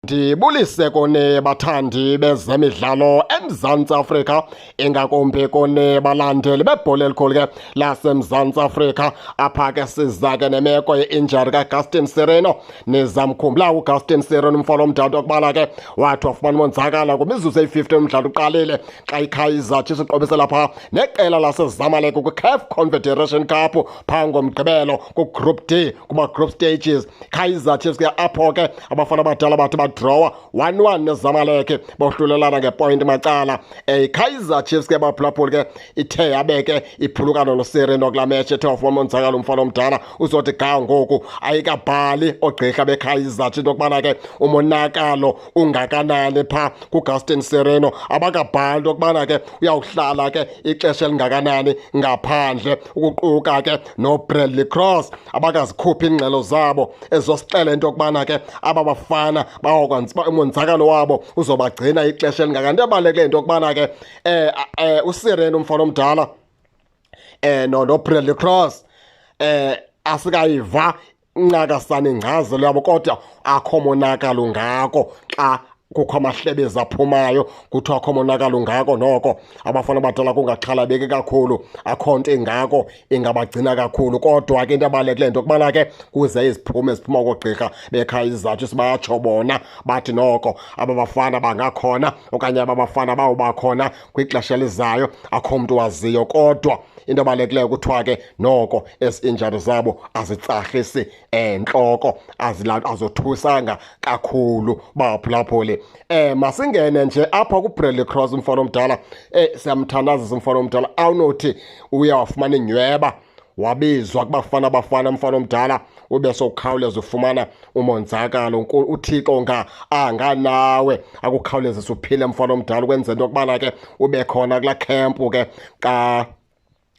Ndibulise kuni bathandi bezemidlalo eMzantsi Afrika, ingakumbi kuni balandeli bebhola elikhulu ke laseMzantsi Afrika. Apha ke siza ke nemeko ye-injury kaGaston Sirino. Nizamkhumbula uGaston Sirino, umfana omdala, okubana ke wathi wafumana umonzakala kwimizuzu eyi-15 umdlalo uqalile xa iKaizer Chiefs iqobisela phaa neqela laseZamalek kwiCAF Confederation Cup phaa ngoMgqibelo kuGroup D, kuma-group stages. Kaizer Chiefs ke apho ke abafana abadala bathi badrowa 1-1 neZamalek, bohlulelana ngepoint macala. Kaizer Chiefs ke, baphulaphuli ke, ithe yabe ke iphulukana noSirino kulaa match ethe wafumana umonzakalo umfana omdala. Uzothi ga ngoku ayikabhali oogqirha beKaizer Chiefs into yokubana ke umonakalo ungakanani phaa kuGaston Sirino. Abakabhali into yokubana ke uyawuhlala ke ixesha elingakanani ngaphandle, ukuquka ke noBradley Cross. Abakazikhuphi iingxelo zabo ezosixela into yokubana ke aba bafana umonzakalo wabo uzobagcina ixesha elingakani. Into ebalulekileyo into yokubana ke uSirino umfana omdala no noBradley Cross asikayiva ncakasana ingcazelo yabo, kodwa akho monakalo ngako. Xa kukho amahlebezi aphumayo kuthiwa akho monakalo ngako, noko abafana abadala kungaxhalabeki kakhulu, akho nto ingako ingabagcina kakhulu. Kodwa ke into ebalulekileyo into yokubana ke kuze iziphumo eziphuma koogqirha beKaizer Chiefs, bayatsho bona bathi noko aba bafana bangakhona okanye aba bafana bawuba khona kwixesha elizayo, akho mntu waziyo. Kodwa into ebalulekileyo kuthiwa ke noko ezi injury zabo azitsarhisi entloko, azothusanga kakhulu, baphulaphuli. Masingene nje apha kuBradley Cross, umfana omdala. Siyamthandazisa umfana omdala, awunothi uye wafumana inyweba wabizwa kubafana bafana, mfana omdala, ube sowukhawuleza ufumana umonzakalo. UThixo nga anganawe, akukhawulezise uphile, mfana omdala, ukwenzela into yokubana ke ube khona kulaa camp ke ka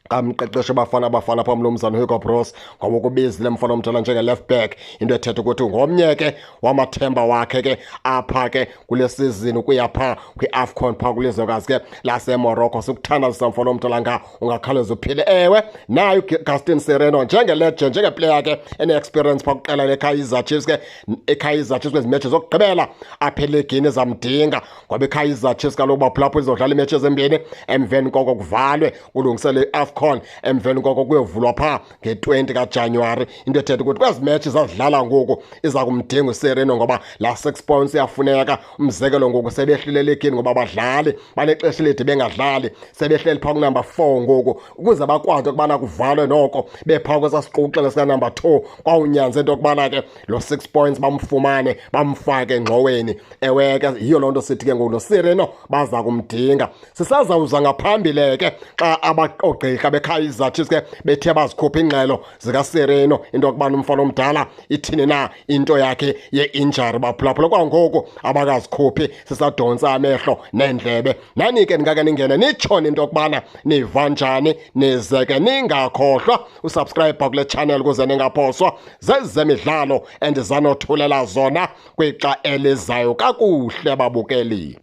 kamqeqesho Bafana Bafana phaa, mnumzana Hugo Broos, ngoba ukubizile mfana omdala njenge-left back, into ethetha ukuthi ngomnye ke wamathemba wakhe ke apha ke kule sizini ukuya phaa kwi-AFCON phaa kwilizwekazi ke laseMorocco. Sikuthandazisa, mfana omdala, nga ungakhawuleza uphile. Ewe, nayo uGaston Sirino njenge-legend, njengeplayer ke ene-experience phaa kwiqela leKaizer Chiefs ke, iKaizer Chiefs kwezi metshi zokugqibela apha elegini zamdinga, ngoba iKaizer Chiefs kaloku, baphulaphula, izodlala iimetshi ezimbini, emveni koko kuvalwe kulungiselwe i-AFCON, emveni koko kuyovulwa phaa nge-20 kaJanuwari. Into ethetha ukuthi kwezi metshi zazidlala ngoku iza kumdinga uSirino, ngoba laa 6 points iyafuneka. Umzekelo, ngoku sebehlile elegini ngoba abadlali banexesha elide bengadlali, sebehleli phaa kunumber 4 ngoku. Ukuze bakwazi ukubana kuvalwe noko bephaa kwesaa siqukuqela sikanumber 2, kwawunyanze into yokubana ke lo 6 points bamfumane, bamfake engxoweni. Ewe ke, yiyo loo nto sithi ke ngoku noSirino baza kumdinga. Sisazawuza ngaphambili ke xa oogqirha beKaizer Chiefs ke bethe bazikhupha iingxelo zikaSirino, into yokubana umfana omdala ithini na into yakhe ye-injury. Baphulaphula, kwangoku abakazikhuphi, sisadontsa amehlo neendlebe. Nani ke ningake ningene nitshone into yokubana niva njani, nize ke ningakhohlwa usubscribe kule channel ukuze ningaphoswa zezemidlalo endizanothulela zona kwixa elizayo. Kakuhle, babukeli.